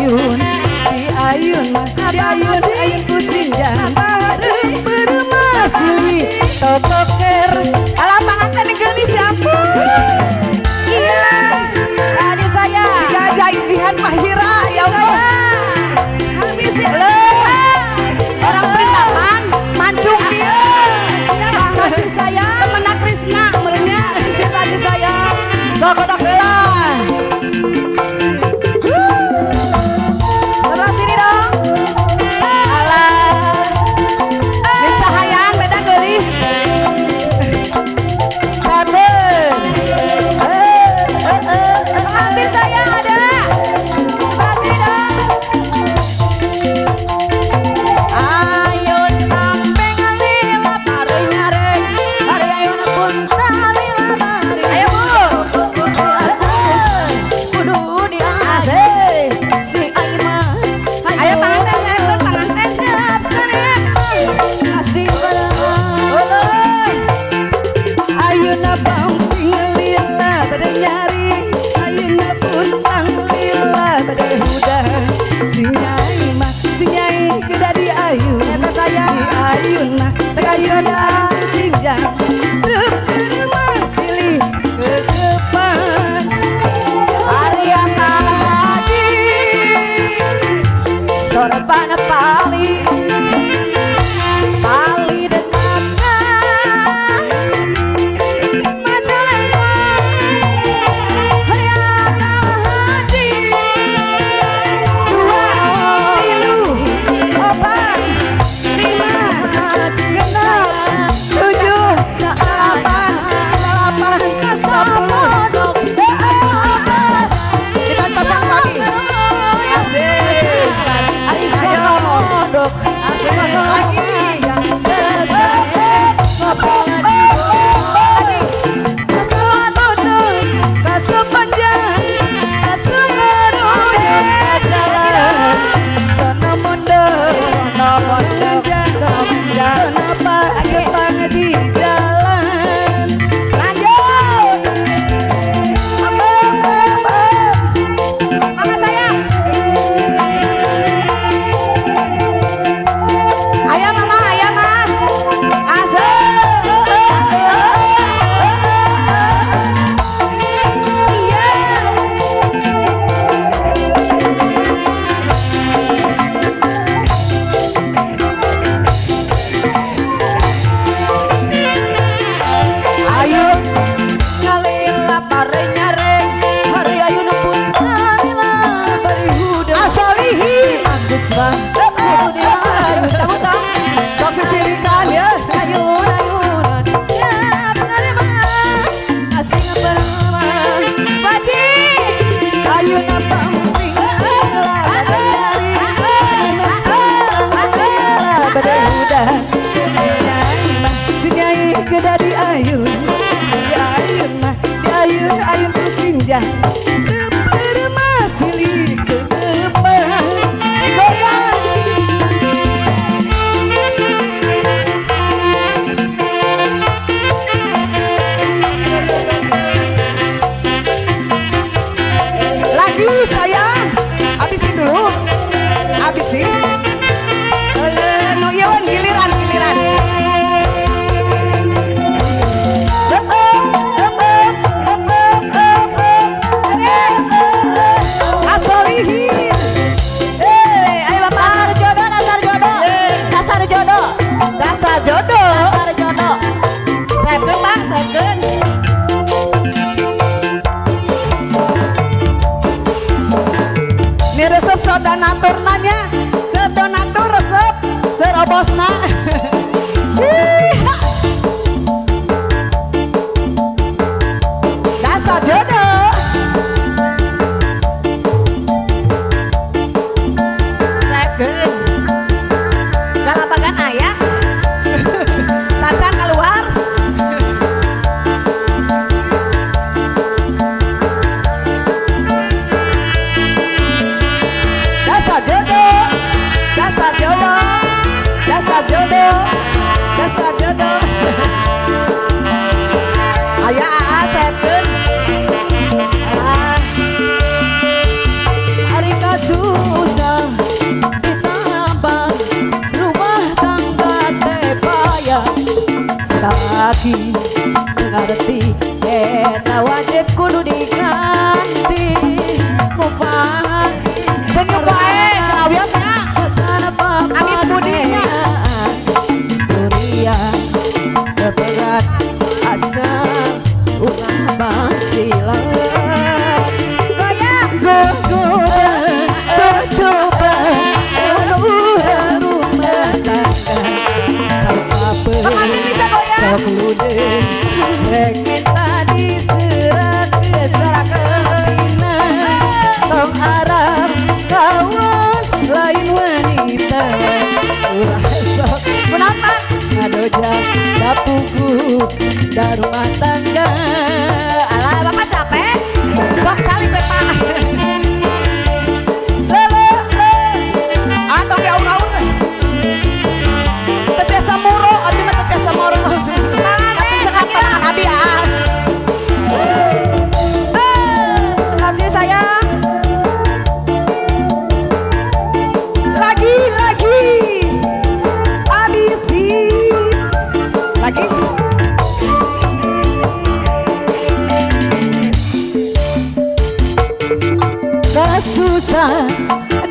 Ayun, di ayun mah, di ayun ayun ku sinjang. Reupeureup silih totoker. Alah, panganten geulis, ya ampun. Iya. Tadi saya. Siga jaizihan Mahira, ya Allah. Habis ya. Leuh, orang perintapan mancung kieu. Habis saya. Temenak Krisna meureunnya. Habis tadi saya. Sok kodak heula. Sebelah sini dong. Alah. Ini cahayaan beda geulis. Sabar. Eh, eh, eh, eh. Pengantin saya ada. Sebelah sini dong. Ayun tampeng lila pare nyareng. Hari ayun pun lila bari. Ayo, Bu. Kudu di Asik. Si Aima. Ayo panganten, ayo panganten. Siap senip. Asing Ulun. Ayeuna pamping lila bade nyari, ayeuna puntang lila bade hudang. Si nyai mah, si nyai kedah di ayun. Eta saya. Di ayun mah, ayun ayun sinjang. Reupeureup mah silih kekepan. Arya tadi sorban pali pali dekatna Majalengka. Arya tadi. Dua, tilu, opat, lima, genep, tujuh, delapan, delapan, 10. Kita pasang lagi. Asik. Ayo. Asik. Lagi. Kasepanjang, kasemeruyuk jalan. Sono mondok, sono pang di jalan. Lanjut. Up, up, up, up. Mama saya. Ayo mama, ayo ma. Asik. Iya. Ayo. Ngalila pare nyareng hari ayun pun ngalila bari hudang. Asolihin. Agus mah kudu diayun cabutang. Sok sisirikan ya. Ayun ayunan siap nerima asing perma Baji. Ayeuna pamping lila bade nyari, ayeuna puntang lila bade hudang. Nyai mah, si nyai kedah di ayun. Di ayun mah, di ayun ayun ku sinjang. Reupeureup mah silih kekepan. Goyang. Lagi sayang, habisin dulu, habisin. Eleh, nu ieu giliran giliran. Up, up, up, up, up, up, up, up. Asolihin. Eh, ayo bapak. Dasar jodoh, dasar jodoh, dasar jodoh. Dasar jodoh. Dasar jodoh. Sayapkeun, Pak, sayapkeun. Ini resep sodonatur nanya, sedonatur resep, serobosna. Hiha. Dasar jodoh. Sayapkeun. Galapagan aya. Tacan keluar. Dasar jodoh, dasar jodoh, dasar jodoh, dasar Lalaki ngerti eta wajib kudu diganti kupahan. Senyum wae cenah wios nya. Amit budi nya. Dunia keberat asa ulah basilat goyang. Gogoda cocoba urang rumah tangga sapape. Pengantin bisa goyang. Sok ludeung rek minta diserahkeun. Serahkeun. Tong arah kawas lain wanita ulah sok. Kunaon, Pak? Ngadoja dapuku da rumah tangga. Alah, Bapak capek sok calik we, Pak. Lele atau di aun-aun teu tiasa muro abdi mah teu tiasa muro. Pengantin. Sekat panangan abdi ah. Sebelah sini, sayang. Lagi lagi abisi lagi. Kasusah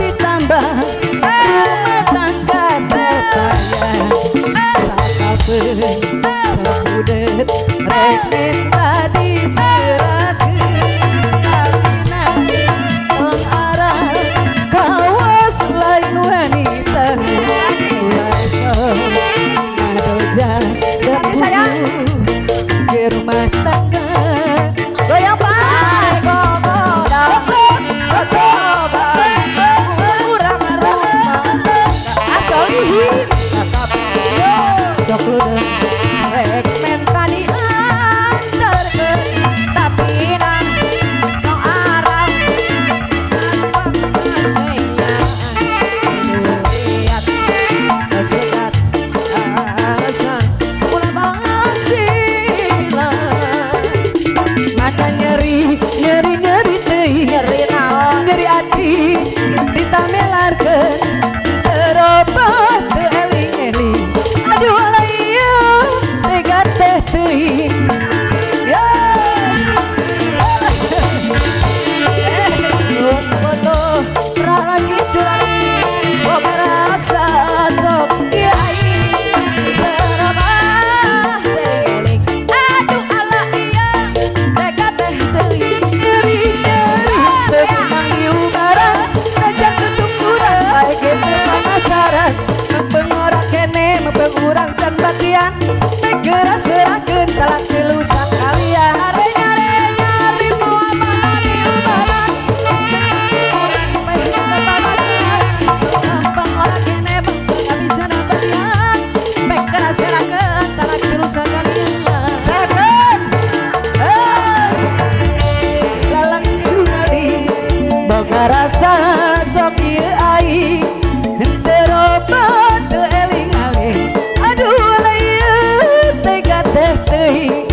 ditambah rumah tangga terpayah sakapeun sok rek minta diserahkeun tabina tong arah kawas lain wanita ulah sok ngadoja Sayang. Ke rumah tangga. Goyang, Pak. Gogoda cocoba urang rumah. Asolihin. Sok ludeung rek menta diantarkeun tapi nang tong arah lihat kesegat asa ulah basilan. Mata nyeri nyeri nyeri teuing. Nyeri naon? Nyeri ati ditamelarkeun terobot teu eling-eling aduh alah ieu tega teh teuing ya. Foto lagi curang boga rasa sok kiai terabah eling aduh ala iya tega teh teuing. Nyeri nyeri teu manggil barang najan tutup urang bae ge teu penasaran mempeng ora kene mempeng urang can batian geura serahkeun talak tilu sakalian. Nyare nyare nyari moal manggil barang urang bae teu penasaran mempeng ora kene mempeng bisa batian pek geura serahkeun talak tilu sakalian. Serahkeun. Eh. Lalaki cungari boga rasa sok ieu aing henteu robot teu eling-aling aduh alah ieu tega teh teuing.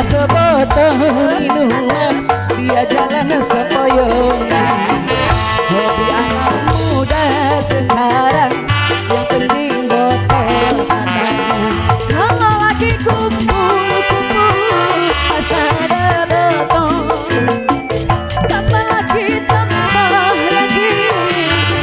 Sebotol minuman, dia jalan sepoyongan. Hobi anak muda sekarang, yang penting botol katanya. Kalau lagi kumpul-kumpul masa ada botol, tambah lagi tambah lagi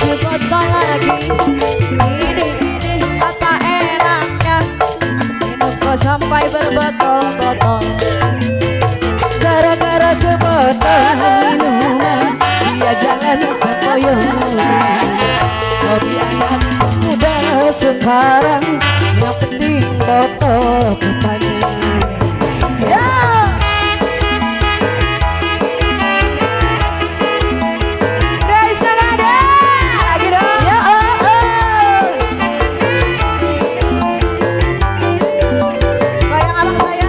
sebotol lagi. Ini apa enaknya minum kok sampai berbotol-botol. Gara-gara sebotol minuman, dia jalan sepoyongan. Hobi anak muda sekarang, yang penting botol katanya. Ya. Desa Nada lagi dong. Ya, oh, oh. Goyang abang saya.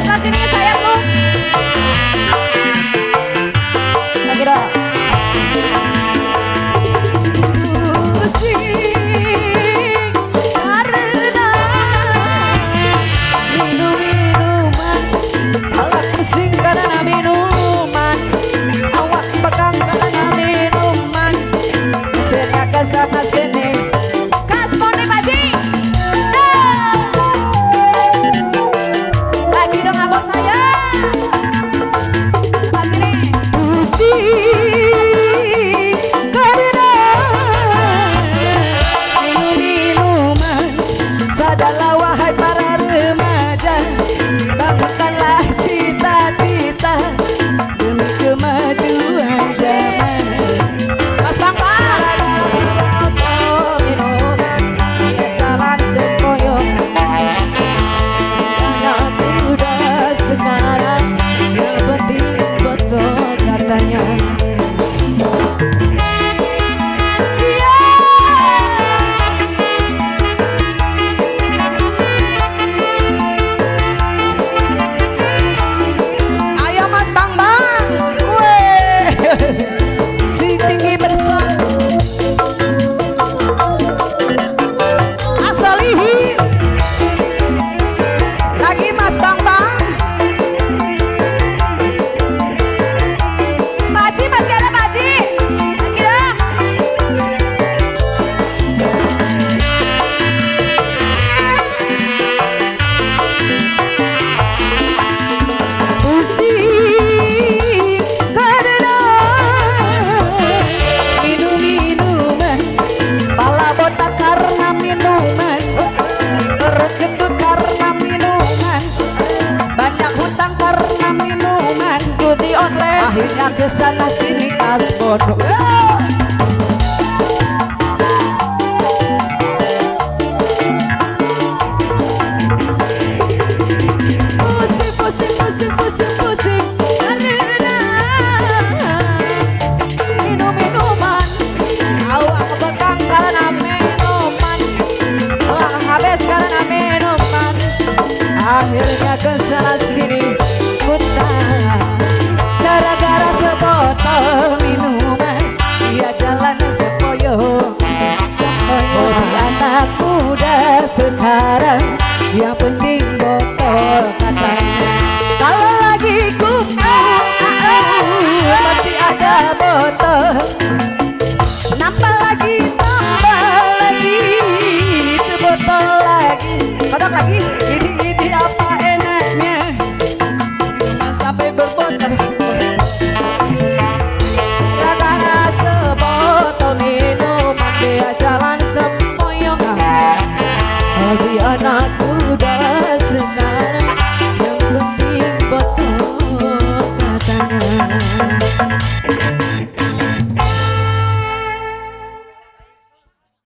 Sebelah sini ke saya tuh. Lagi dong. Pusing karena minum minuman, awak pusing karena minuman, awak pegang karena minuman, sini ke sana sini. Kasmone Pak Ji. Lagi dong abang saya. Sebelah sini. Pusing karena minum minuman. Sadarlah wahai para remaja, bangunkanlah cita-cita demi kemajuan zaman. Mas Bang sekarang yang penting botol katanya. Iya. Ayo Mas Bang Bang, weh, si tinggi besar, asalihin lagi Mas Bang Bang. Pak Haji masih ada Pak Haji. Lagi dong. Pusing karena minum minuman, pala botak karena minuman, perut gendut karena minuman, banyak hutang karena minuman, Judi online. Akhirnya ke sana sini kasbon. Pusing, pusing, pusing, pusing, pusing karena minum minuman, awak bekang karena minuman, uang habis karena minuman, akhirnya ke sana sini hutang. Gara-gara sebotol minuman, dia jalan sepoyo. Hobi anak muda sekarang, yang penting botol katanya. Kalau lagi kumpul, pasti ada botol. Nambah lagi, tambah lagi, sebotol lagi, kodok lagi. Ini apa enaknya? Minuman sampai berbotol. Gara-gara sebotol minuman dia jalan sempoyongan. Hobi anak muda